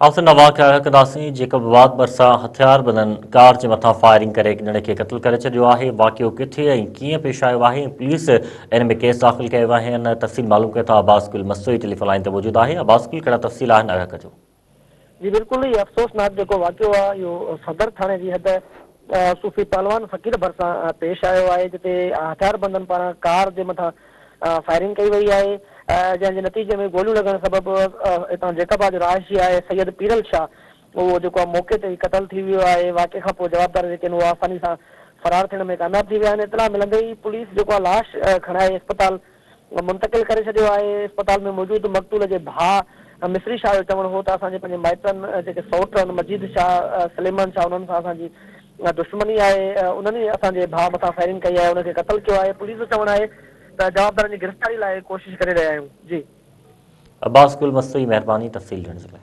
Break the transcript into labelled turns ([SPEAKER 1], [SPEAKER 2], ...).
[SPEAKER 1] حوثين ڏانهن واقعا آگاهه ڪنداسين، جيڪب آباد ڀرسان هٿياربندن ڪار جي مٿان فائرنگ ڪري هڪ ڄڻي کي قتل ڪري ڇڏيو آهي، واقعو ڪٿي ۽ ڪيئن پيش آيو آهي ۽ پوليس ان ۾ ڪيس داخل ڪيو آهي ان تفصيل معلوم ڪيون ٿا عباس گل مستوئي ٽيليفون لائين تي موجود آهي، عباس گل ڪهڙا تفصيل آهن آگاهه ڪجو.
[SPEAKER 2] جي بلڪل هي افسوسناڪ جيڪو واقعو آهي اهو صدر ٿاڻي جي حد صوفي پهلوان فقير ڀرسان پيش آيو آهي جتي هٿياربندن پاران ڪار جي مٿان فائرنگ ڪئي وئي آهي جنهن جي نتيجي ۾ گوليون لڳڻ سبب هتان جيڪب آباد جو رهائشي آهي سيد پيرل شاهه اهو جيڪو آهي موقعي تي ئي قتل ٿي ويو آهي واقعي کان پوء جوابدار جيڪي آهن اهي آساني سان فرار ٿيڻ ۾ ڪامياب ٿي ويا آهن اطلاع ملندي ئي پوليس جيڪو آهي لاش کڻائي اسپتال منتقل ڪري ڇڏيو آهي اسپتال ۾ موجود مقتول جي ڀاء مصري شاهه جو چوڻ هو ته اسان جي پنهنجي مائٽن جيڪي سئوٽ آهن مجيد شاهه سليمان شاهه انهن سان اسان جي دشمني آهي، انهن ئي اسان جي ڀاء مٿان فائرنگ ڪئي آهي، ان کي قتل ڪيو آهي، پوليس جو چوڻ آهي ته جوابدارن جي گرفتاري لاء ڪوشش ڪري رهيا آهيون. جي.
[SPEAKER 1] عباس گل مستوئي مهرباني تفصيل ڏيڻ جي لاء.